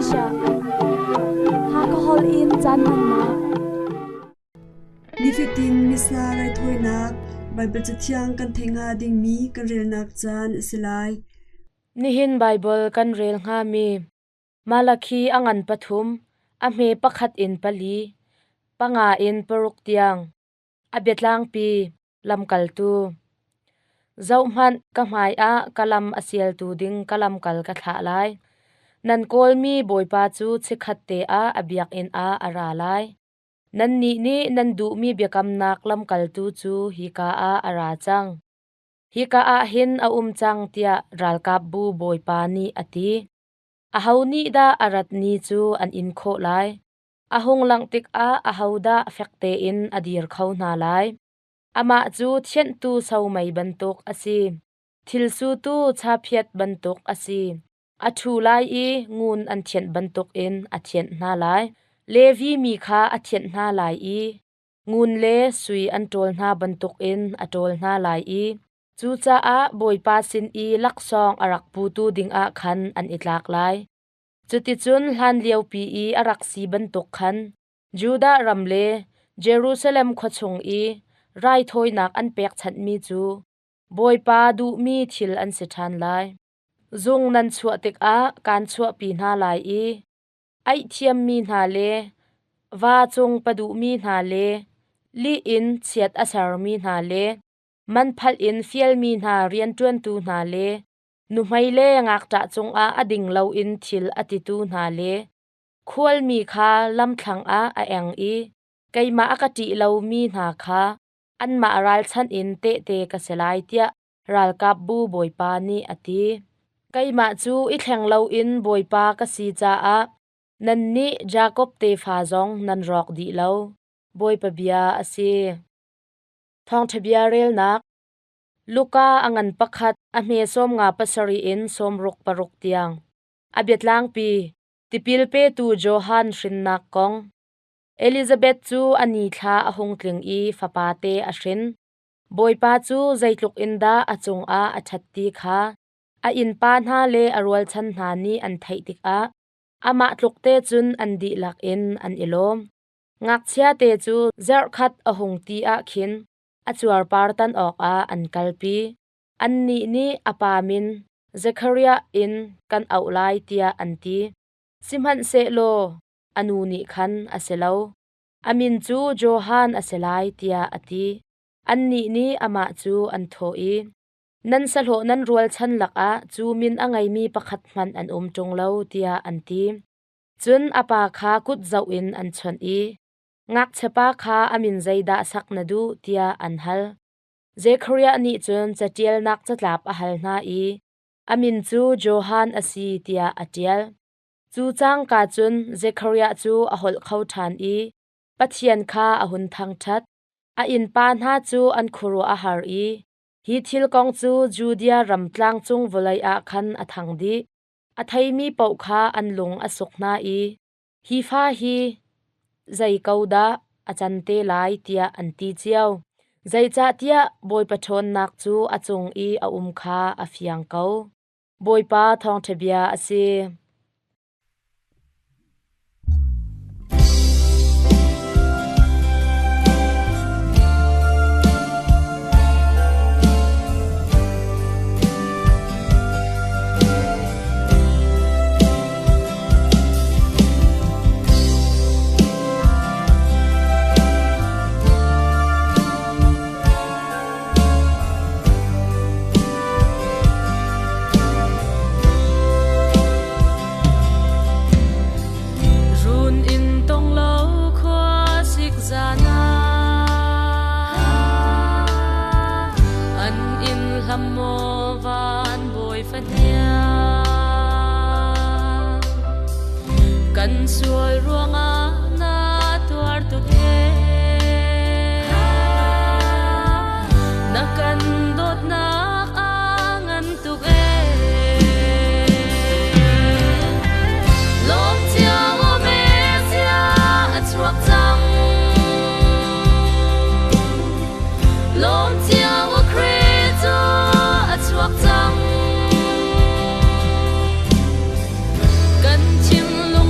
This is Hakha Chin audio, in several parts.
Malaysia. Hakha holh in caan hmannak. Nifatin Missa raithawinak Baibal Cathiang kan theih hnga dingmi kan relnak caan a si lai. Nihin Baibal kan rel hngami Malakhi a ngan pathum, a hme pakhat in pali, panga in paruk tiang. A biatlangpi, lamkaltu. Zohhmanh, ka hmaiah ka lam a sialtu ding ka lamkal ka thlah lai. Nan kawlmi Bawipa cu chikkhatte ah a biakinn ah a ra lai. Nannih nih nan duhmi biakamnak lamkaltu cu hika ah a ra cang. Hika ah hin a um cang tiah ralkapbu Bawipa nih a ti. Aho nih dah a rat ni cu an in khawh lai? A hung langh tikah ahodah fek tein a dir kho hna lai? Amah cu thianhtu somei bantuk a si. Thil sutu chaphiat bantuk a si. A ṭhu lai i ngun an thianh bantukin a thianh hna lai. Levi mi kha a thianh hna lai i ngun le sui an ṭawl hna bantukin a ṭawl hna lai i cucaah Bawipa sin i laksawng a rak putu dingah khan an i tlak lai. Cuticun hlanliopi i a rak si bantuk khan Judah ram le Jerusalem khua chung i raithawinak an pekchanhmi cu Bawipa duhmi thil an si ṭhan lai. Zung nan chuah tikah kaan chuahpi hna lai i aihthiammi hna le va cung paduhmi hna le lih in chiat a sermi hna le manphalh in fialmi hna rianṭuantu hna le nuhmei le ngakṭah cungah a ding loin thil a titu hna le khualmi kha lamthlang ah a eng i keimah a ka ṭih lomi hna kha anmah ralchanh in tehte ka si lai tiah ralkapbu Bawipa nih a ti. Keimah cu i thleng loin Bawipa ka si caah nannih Jakob tefa zong nan rawk dih lo. Bawipa bia a si. Thawngṭha bia relnak Luka a ngan pakhat a hme 57 in 66 tiang. A biatlangpi tipil petu Johan hrinnak kong. Elizabeth cu a ni thla a hung tling i fapate a hrin. Bawipa cu zeitluk in dah a cungah a ṭhat ti kha a innpa hna le a rualchan hna nih an theih tikah amah tluk te cun an dihlak in an i lawm. Ngakchiate cu zarhkhat a hung ti ah khin a cuarpar tan awkah an kalpi. Annih nih a pa min Zekhariah in kan auh lai tiah an ti. Sihmanhsehlaw a nu nih khan a si lo. A min cu Johan a si lai tiah a ti. Annih nih amah cu an thawh i, Nan sahlawh nan rualchan lakah cu min a ngeimi pakhat hmanh an um ṭung lo tiah an ti. Cun a pa kha kut zoh in an chawnh i, Ngakchiapa kha a min zeidah sak na duh tiah an hal. Zekhariah nih cun caṭialnak catlap a hal hna i a min cu Johan a si tiah a ṭial. Cu cangka cun Zekhariah cu a holh kho ṭhan i Pathian kha a hun thangṭhat. A innpa hna cu an khuaruah a har i hi thil kong cu Judea ram tlangcung vawlei ah khan a thang dih. A theimi paoh kha an lung a suk hna i hi fa hi zei ko dah a can te lai tiah an ti cio. Zeicahtiah Bawipa ṭhawnnak cu a cung i a um kha a fiang ko. Bawipa thawngṭha bia a si. Run in tong lo khua sik zan ah an in hlam maw van bawi fahniang kan sual ruangah na tuar tuk ee na kan dawtnak a ngan tuk ee lawm cio Messiah a chuak cang lawm cio Khrih cu a chuak cang kan thinlung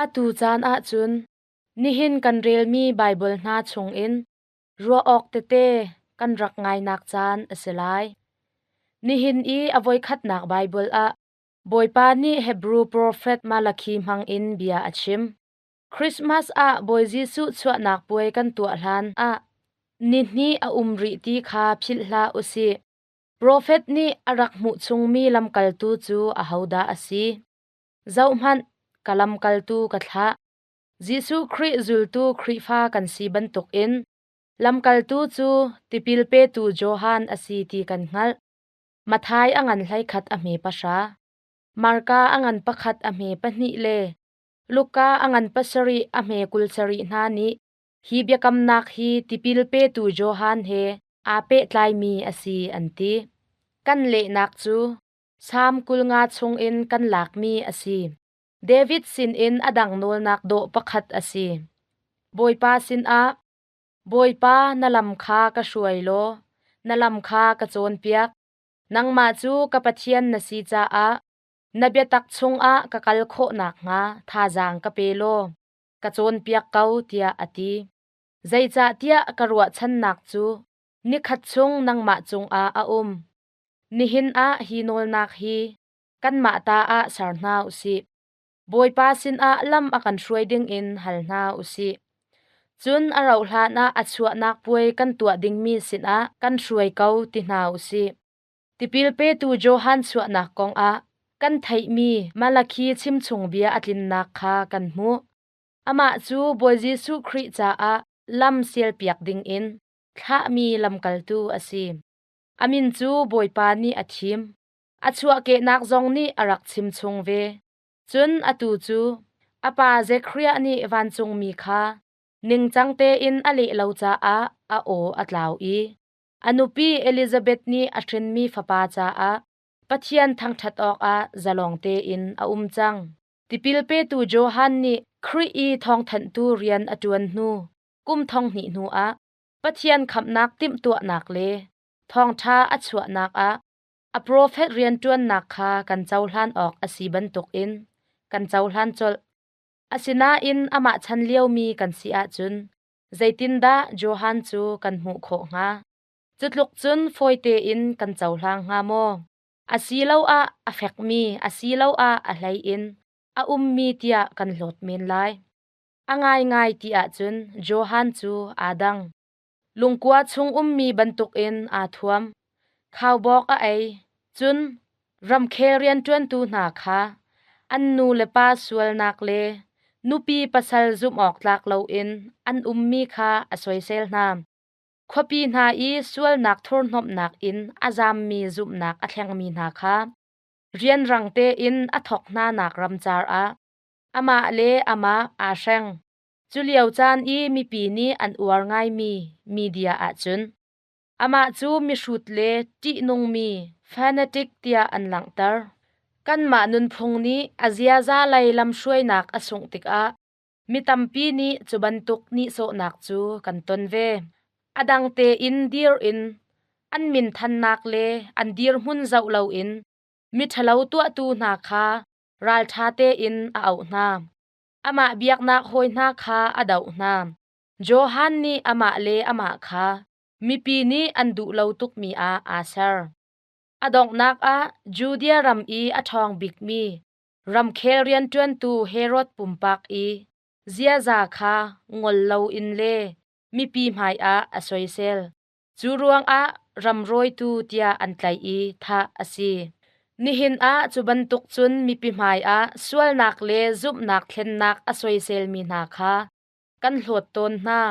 Atu caan ahcun nihin kan relmi Baibal hna chungin ruah awk tete kan rak ngainak caan a si lai. Nihin i a voikhatnak Baibal ah Bawipa nih Hebrew profet Malakhi hmangin bia a chim. Christmas ah Bawi Jesuh chuahnak puai kan tuah hlan ah nihnih a um rih ti kha philh hlah usih. Profet nih a rak hmuh chungmi lamkaltu cu ahodah a si? Zohhmanh, ka lamkaltu ka thlah. Jesuh Khrih zultu Khrihfa kan si bantukin lamkaltu cu tipil petu Johan a si ti kan hngalh. Matthai a ngan 11 a hme pahra, Marka a ngan pakhat a hme pahnih le Luka a ngan pasarih a hme 27 hna nih hi biakamnak hi tipil petu Johan he aa pehtlaimi a si an ti. Kan lehnak cu Salm 50 chungin kan lakmi a si. David sinin a dang nawlnak dawh pakhat a si. Bawipa sinah, Bawipa na lam kha ka hruai law, na lam kha ka cawnpiak. Nangmah cu ka Pathian na si caah na biatak chungah ka kal khawh nakhnga thazaang ka pe law ka cawnpiak ko tiah a ti. Zeicahtiah ka ruahchannak cu nikhat chung nangmah cungah a um. Nihin ah hi nawlnak hi kanmah ta ah ser hna usih. Bawipa sinah lam a kan hruai dingin hal hna usih. Cun a rauh hlan ah a chuahnak puai kan tuah dingmi sinah kan hruai ko ti hna usih. Tipil petu Johan chuahnak kongah kan theihmi Malakhi chimchung bia a tlinnak kha kan hmuh. Amah cu Bawi Jesuh Khrih caah lam sialpiak dingin thlahmi lamkaltu a si. A min cu Bawipa nih a thim. A chuahkehnak zong nih a rak chimchung ve. Cun atu cu a pa Zekhariah nih vancungmi kha ningcang tein a leh lo caah a aw a tlau i a nupi Elizabeth nih a hrinmi fapa caah Pathian thangṭhat awkah zalong tein a um cang. Tipil petu Johan nih Khrih i thawngthanhtu rian a ṭuan hnu kum 2000 hnuah Pathian khamhnak timhtuahnak le thawngṭha a chuahnak ah a profet rianṭuannak kha kan cohlan awk a si bantukin kan cohlan colh. Asinain amah chan liomi kan si ahcun zeitindah Johan cu kan hmuh khawh hnga? Cutluk cun fawi tein kan cohlang hnga maw? Asiloah a fekmi asiloah a hlei in a ummi tiah kan hlawt men lai. A ngaingai ti ahcun Johan cu aa dang. Lungkua chung ummi bantukin aa thuam. Khaubawk a ei. Cun ramkhel rianṭuantu hna kha an nu le pa sualnak le nupi pasal zumh awk tlak loin an ummi kha a soisel hna. Khuapi hna i sualnak thurhnomhnak in a zammi zumhnak a thlengmi hna kha rianrang tein a thawk hnanak ramcar ah amah le amah aa hreng. Culio caan i mipi nih an uar ngaimi media ahcun amah cu mihrut le ṭihnungmi fanatic tiah an langhter. Kanmah nunphung nih a ziaza lei lamhruainak a sungh tikah mi tampi nih cu bantuk nihsawhnak cu kan ton ve. A dang tein dir in an minthannak le an dirhmun zoh loin miṭhalo tuahtu hna kha ralṭha tein a auh hna. Amah biaknak hawi hna kha a doh hna. Johan nih amah le amah kha mipi nih an duh lo tukmi ah aa ser. A donghnak ah Judea ram i a ṭhawng bikmi ramkhel rianṭuantu Herod pumpak i ziaza kha ngol loin le mipi hmaiah a soisel. Cu ruangah ramrawitu tiah an tlaih i thah a si. Nihin ah cu bantuk cun mipi hmaiah sualnak le zumhnak thlennak a soiselmi hna kha kan hlawt tawn hna.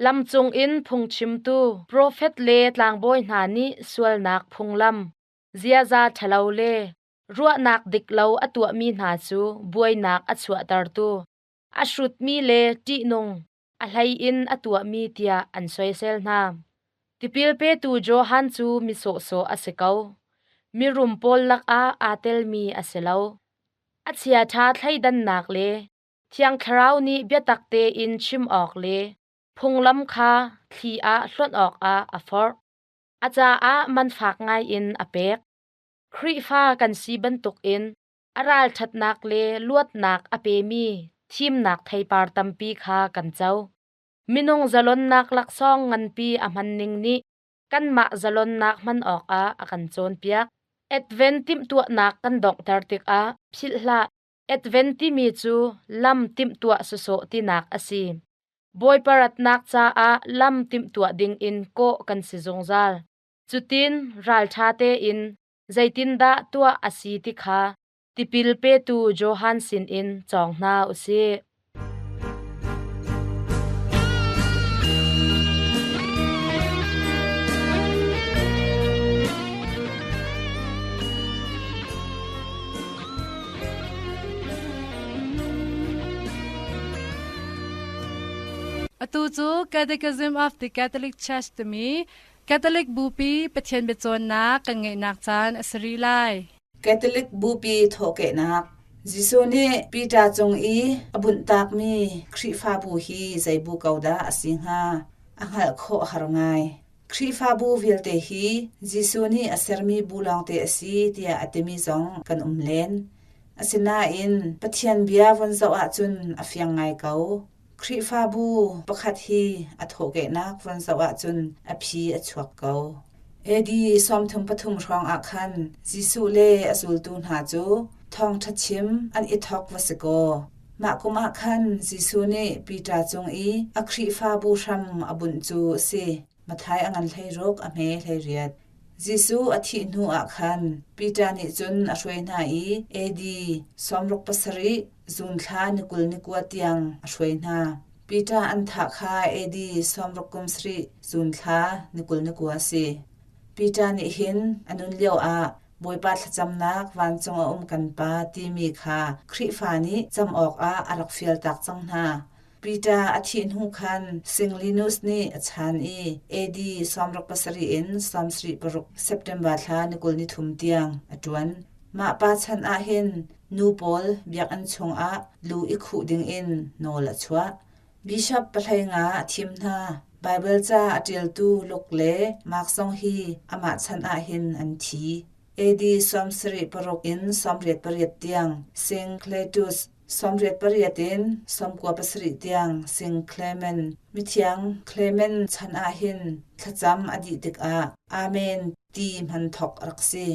Lam cungin phungchimtu, profet le tlangbawi hna nih sualnak phunglam, ziaza ṭhalo le ruahnak dik lo a tuahmi hna cu buainak a chuahtertu, a hrutmi le ṭihnung, a hleiin a tuahmi tiah an soisel hna. Tipil petu Johan cu mi sawhsawh a si ko. Mirum pawl lakah aa telmi a si lo. A chiaṭha thleidannak le Thiang Thlarau nih biatak tein chim awk le phunglam kha thli ah hlonh awkah a forh. A caah man fak ngaiin a pek. Khrihfa kan si bantukin a ralṭhatnak le luatnak a pemi thimnak theipar tampi kha kan co. Minung zalonnak laksawng nganpi a hmanning nih kanmah zalonnak hman awkah a kan cawnpiak. Advent timhtuahnak kan donghter tikah philh hlah. Advent timi cu lam timhtuah sawsawh tinak a si. Bawipa ratnak caah lam timhtuah dingin kawh kan si zungzal. Cutin ralṭha tein zeitindah tuah a si ti kha tipil petu Johan sinin cawng hna u sih. Atu cu Catechism of the Catholic Church timi Catholic Bupi Pathian biacawnnak kan ngeihnak caan a si rih lai. Catholic Bupi thawhkehnak Jesuh nih Peter cung i a bunhtakmi Khrihfabu hi zei bu ko dah a si hnga? A hngalh khawh a har ngai. Khrihfabu vialte hi Jesuh nih a sermi bu lawngte a si tiah a timi zong kan um len. Asinain Pathian bia von zoh ahcun a fiang ngai ko. Khrihfabu pakhat hi a thawhkehnak von zoh ahcun a phi a chuak ko. AD 33 hrawng ah khan Jesuh le a zultu hna cu thawngṭha chim an i thawk va si kaw, mah kum ah khan Jesuh nih Peter cung i a Khrihfabu hram a bunh cu a si. Matthai a ngan 16 a hme 18. Jesuh a thih hnu ah khan Peter nih cun a hruai hna i AD 67 Zun thla ni 29 tiang a hruai hna. Peter an thah kha AD 60 kum sarih Zun thla ni 29 a si. Peter nih hin a nun lioah Bawipa thlacamnak vancung a um kan Pa timi kha Khrihfa nih cam awkah a rak fialtak cang hna. Peter a thih hnu khan Singlinus nih a chan i AD 67 in 76 September thla ni 23 tiang a ṭuan. Mah pa chan ah hin nu pawl biakinn chungah lu i khuh dingin nawl a chuah. Bishop pahleinga a thim hna. Baibal ca a ṭialtu Luke le Mark zong hi amah chan ah hin an thi. AD 76 in 88 tiang Sing Cletus, 88 in 97 tiang Sing Clement, mithiang Clement chan ah hin thlacam a dih tikah Amen ti hman thawk a rak si.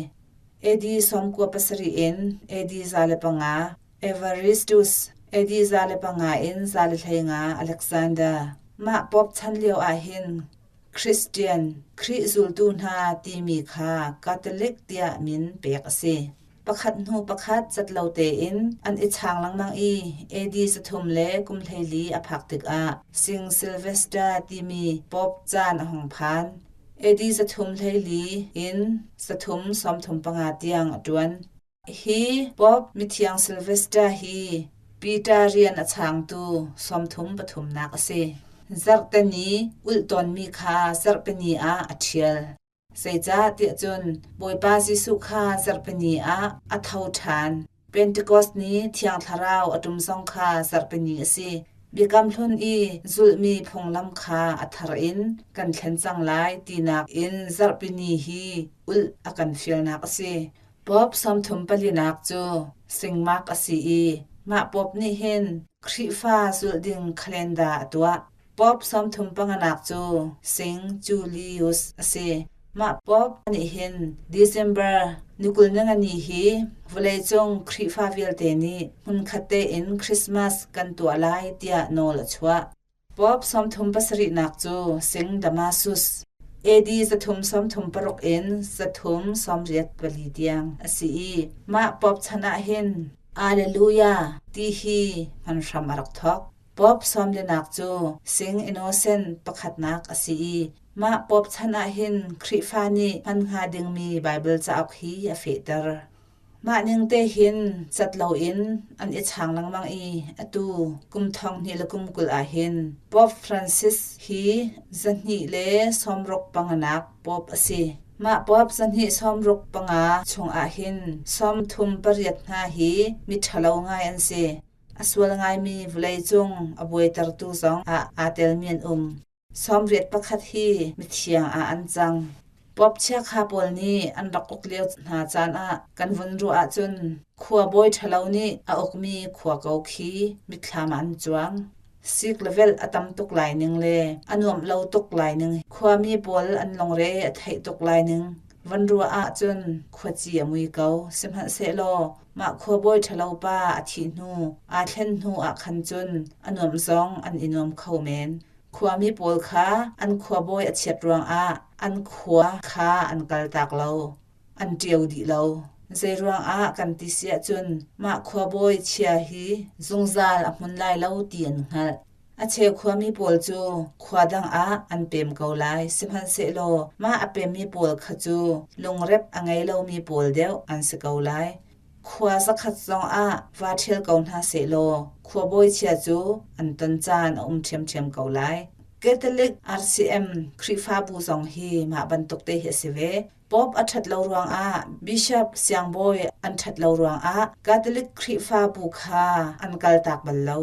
AD 97 in AD 105 Evaristus, AD 105 in 115 Alexander. Mah Pope chan lio ah hin Christian, Khrih zultu hna timi kha Catholic tiah min pek a si. Pakhat hnu pakhat cat lo tein an i chaang lengmang i AD 314 a phak tikah Sing Sylvester timi Pope caan a hung phan. AD 314 in 335 tiang a ṭuan. Hi Pope Mithiang Sylvester hi Peter rian a chaangtu 33 nak a si. Zarhteni ulh tawnmi kha zarhpini ah a ṭhial. Zeicah tiah cun Bawipa Jesuh kha zarhpini ah a tho ṭhan. Pentecost ni Thiang Thlarau a ṭum zong kha zarhpini a si. Biakam Hlun i zulhmi phunglam kha a thar in kan thlen cang lai tinak in zarhpini hi ulh a kan fialnak a si. Pope 34 nak cu singmak a si i mah Pope nih hin Khrihfa zulh ding calendar a tuah. Pope 35 nak cu Sing Julius a si. Mah Pope nih hin December ni 20 hi vawleicung Khrihfa vialte nih hmunkhat tein Christmas kan tuah lai tiah nawl a chuah. Pope 37 nak cu Sing Damasus AD 336 in 384 tiang a si i mah Pope chan ah hin Alleluia ti hi hman hram a rak thawk. Pope sawmlinak cu Sing Innocent pakhatnak a si i mah Pope chan ah hin Khrihfa nih hman hnga dingmi Baibal cauk hi a fehter. Mah ning te hin cat loin an i chaang lengmang i atu kum 2020 ah hin Pope Francis hi 265 nak Pope a si. Mah Pope 265 chungah hin 38 hna hi miṭhalo ngai an si. A sual ngaimi vawleicung a buaitertu zong ah aa telmi an um. 81 hi mithiang ah an cang. Pop chiakha pawl nih an rak uk lio hna caan ah kan vun ruah ahcun khua bawi ṭhalo nih a ukmi khua ko khi mitthlam ah an cuang. Sik le velh a tam tuk lai ning le a nuamh lo tuk lai ning, khuami pawl an lungre a theih tuk lai ning van ruah ahcun khuaci a mui ko. Sihmanhsehlaw mah khuabawi ṭhalo pa a thih hnu, aa thlen hnu ah khan cun a nuamh zong an i nuam kho men. Khuami pawl kha an khuabawi a chiat ruangah an khua kha an kaltak lo, an ṭio dih lo. Zeiruangah kan ti si ahcun mah khuabawi chia hi zungzal a hmun lai lo ti an hngalh. A cheu khuami pawl cu khua dang ah an pem ko lai, sihmanhsehlaw mah a pemmi pawl kha cu lungrep a ngei lomi pawl deuh an si ko lai. Khua zakhat zongah vaa ṭhial ko hna sehlaw khuabawi chia cu an ton caan a um ṭhiamṭhiam ko lai. Catholic RCM Khrihfabu zong hi mah bantuk te hi a si ve. Pope a ṭhat lo ruangah, Bishop siangbawi an ṭhat lo ruangah Catholic Khrihfabu kha an kaltak bal lo.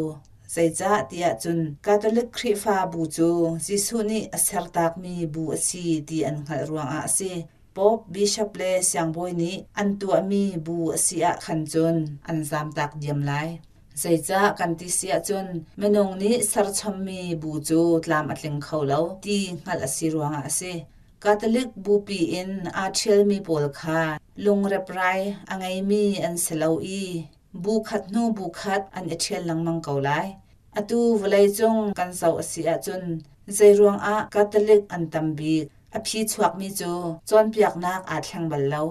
Zeicah tiah cun Catholic Khrihfabu cu Jesuh nih a sertakmi bu a si ti an hngalh ruangah a si. Pope, Bishop le siangbawi nih an tuahmi bu a si ah khan cun an zamtak diam lai. Zeicah kan ti si ahcun minung nih serchommi bu cu tlam a tling kho lo ti hngalh a si ruangah a si. Catholic bupi in aa ṭhialmi pawl kha lungreprai a ngeimi an si lo i bu khat hnu bu khat an i ṭhial lengmang ko lai. Atu vawleicung kan zoh a si ahcun zeiruangah Catholic an tam bik? A phi chuakmi cu cawnpiaknak aa thleng bal lo.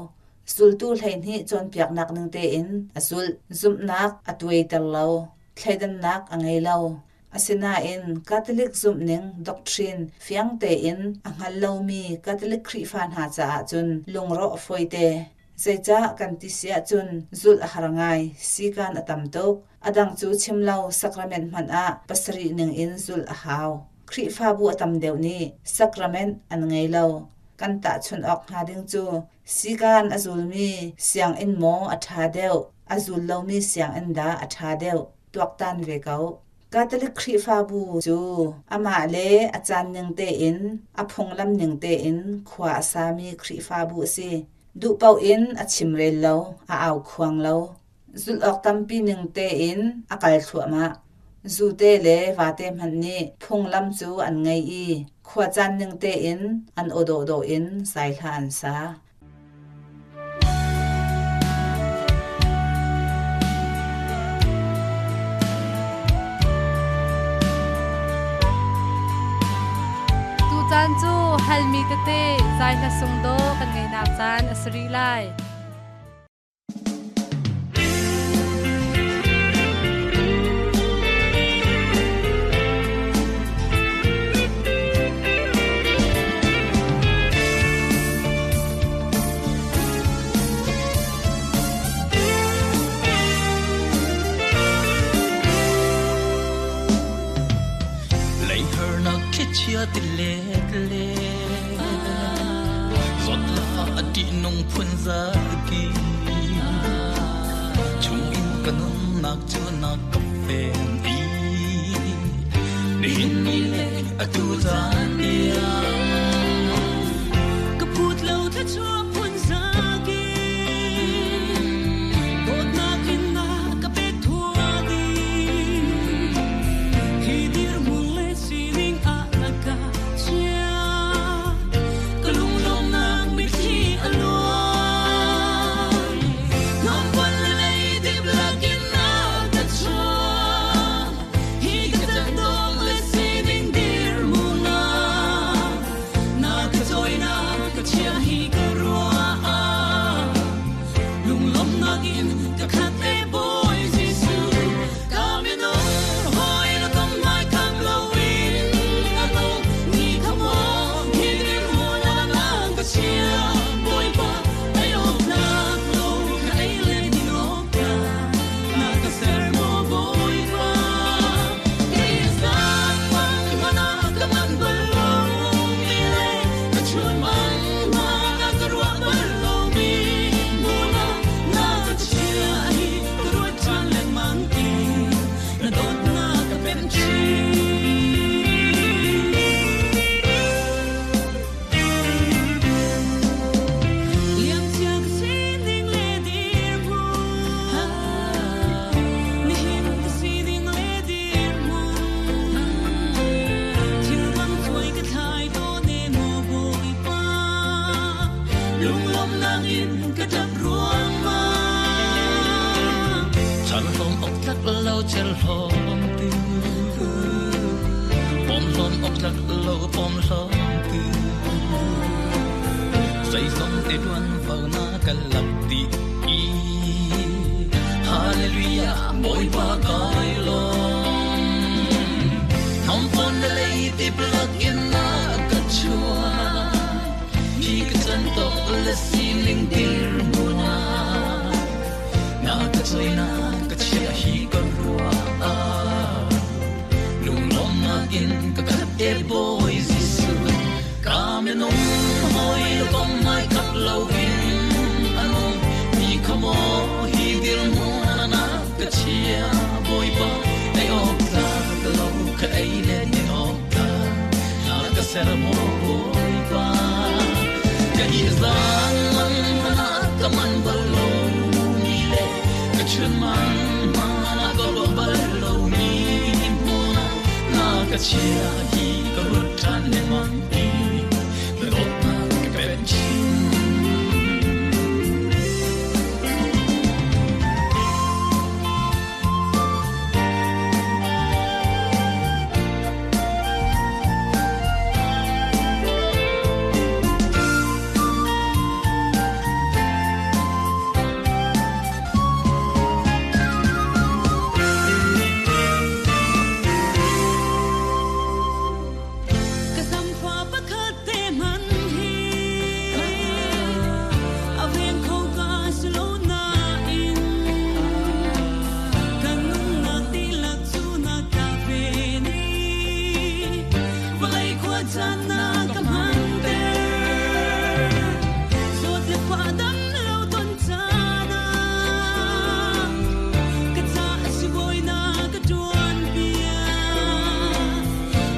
Zultu 12 cawnpiaknak ning tein a zulh. Zumhnak a tuaiter lo. Thleidannak a ngei lo. Asinain Catholic zumhning doctrine fiang tein a hngal lomi Catholic Khrihfa hna caah cun lungrawh a fawite. Zeicah kan ti si ahcun zulh a har ngai, sikan a tam tuk. A dang cu chim lo sacrament hmanh ah pasarih ning in zulh a hau. Khrihfabu a tam deuh nih sacrament an ngei lo. Kan tahchunh awk hnga ding cu sikan a zulmi sianginn maw a ṭha deuh, a zul lomi sianginn dah a ṭha deuh tuaktan ve ko. Catholic Khrihfabu cu amah le a caan ning tein, a phunglam ning tein khua a sami Khrihfabu a si. Duh paoh in a chimrel lo, a aukhuang lo. Zulh awk tampi ning tein a kal thluahmah. Zute le vate hmanh nih phunglam cu an ngei i khuacaan ning tein an aw dawhdawh in zaihla an sa. Tucaan cu halmi tete zaihla sungdaw kan ngeihnak caan a si rih lai. Leihernak thlichia ti le le zawt le fah a ṭihnung phun zaki chungin ka nunnak cu na ka fen i nihin ni le atu caan tiang ka phut lo thluachuah phun zaki dawtnak in na ka pek thua ding hi dirhmun le sining ah na ka chia ka lunglawmnak mitthli a luang hnawmpuan le leidip lakin na ka chuah hi ka candawng le sining dirhmun ah. in ka tap ruang ma Chan hlom ok tlak lo chel hlom tu Pom hlom ok tlak lo pom hlom tu Zeizong te tuan vo na kan lap di i Hallelujah Bawipa kai lawm Nom pon le lei ti plak in na ka chua Hi ka chan tok le sining dir muna Na ka choi na ka chia hi ka rua Lunglawm nakin ka khat e Bawi Jesuh Ka minung hoi lo kom mai kap lo in anung mi khamo hi dir mu na ka chia Bawipa ei ok ta ka lo ka ei le ni ok ta na ka ser mo Bawipa ka i zang man na ka man bal lo mi le ka chun man ma na ka lo bal lo mi mu na na ka chia hi ka rut than le mang i na dot na ka pen chin. Ka samfa pakhat te man hi a veng kho ka slo na in kan nung nak ti lak chu na ka ve ni vlei khua chan na ka man te zawt le fa dam lo ton chana ka cha si boi na ka tuan bia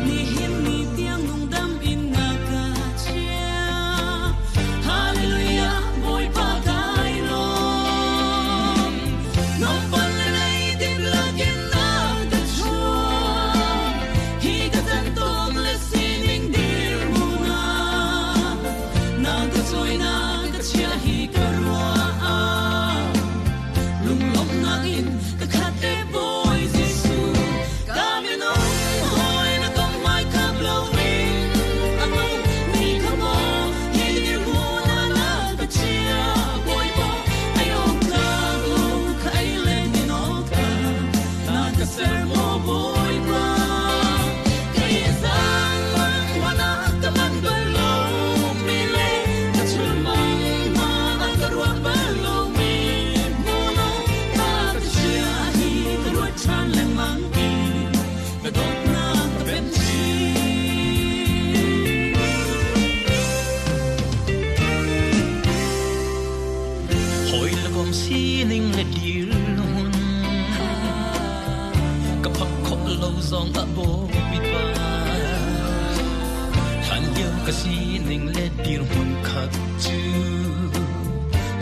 ni hin ni tiang nung dam in na ka chia Hallelujah Bawipa kai lawm Nom pon le nei tip lakin na ka chua hi ka chan tom le sining dir mu na na ka choi na ka chia hi ka rua lunglom nakin ka khat e Bawi Jesuh ka minung hoi na kom mai khap lo in anung mi khamo hi dir mu na na ka chia Bawipa ai ok ta lo ka ai le ni no ka na ka ser mo Bawipa kai zang mang wana ka man bal lo mi le ka chul mang ma na ka ruat bal lo mi mu na na ka chia hi ka ruat than le mang i na dot na ka pen chi. Hoi la kom sining le dir hun ka phak kho lo zong a bo pa han liu ka sining le dir hun khat chu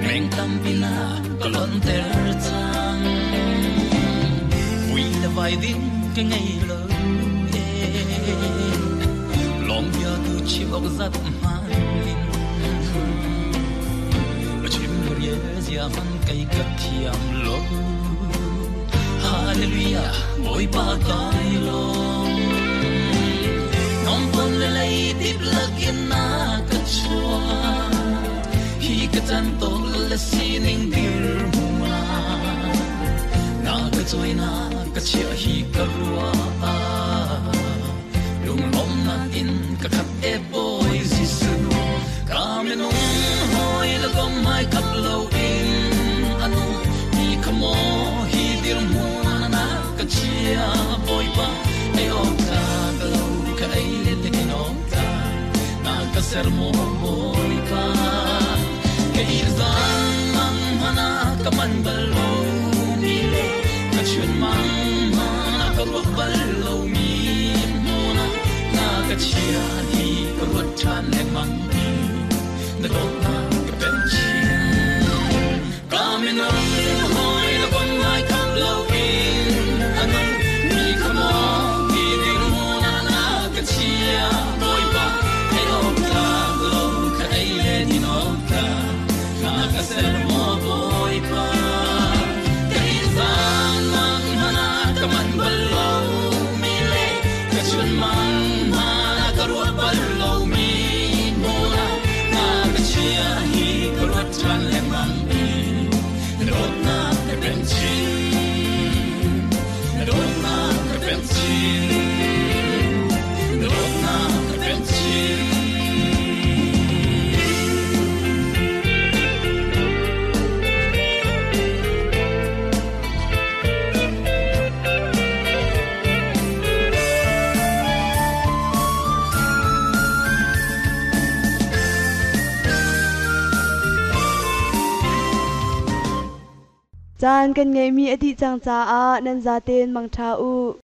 meng tam pina ka lon ter chang vui la vai ding ka ngei lo e long bia tu chi ok zat man in chim rie zia man kai ka thiam lo Hallelujah Bawipa kai lo nom pon le lei tip lakin na ka chua hi ka chan to le sining dir muna na ka choi na ka chia hi ka rua lung lom na in ka khat e Bawi Jesuh ka minung hoi la kom mai kap lo in anu hi khamo hi dir mu na ka chia Bawipa ai ok ta ka lo ka ai le te ni no ta na ka ser mo Bawipa ka i zang mang mana ka man bal lo mi le ka chun mang mana ka ruak bal lo mi mu na na ka chia hi ka ruat than le mang i na dot na ka pen chin ka minung hoi la kon mai kham lo in anung mi khamo hi dir mu na na ka chia Bawipa ai ok ta lo ka ai le ni no ta na Ka ser maw Bawipa? Kei zan mang hmanh ah ka manh bal lomi le ka chun mang hmanh ah ka ruah bal lomi hmun ah na ka chia hi ka ruat ṭhan lengmang i na dawtnak ka pemh chin. Na dawtnak ka pemh chin. Na dawtnak ka pemh chin. Caan kan ngeihmi a dih cang caah nan zaten mangṭha u.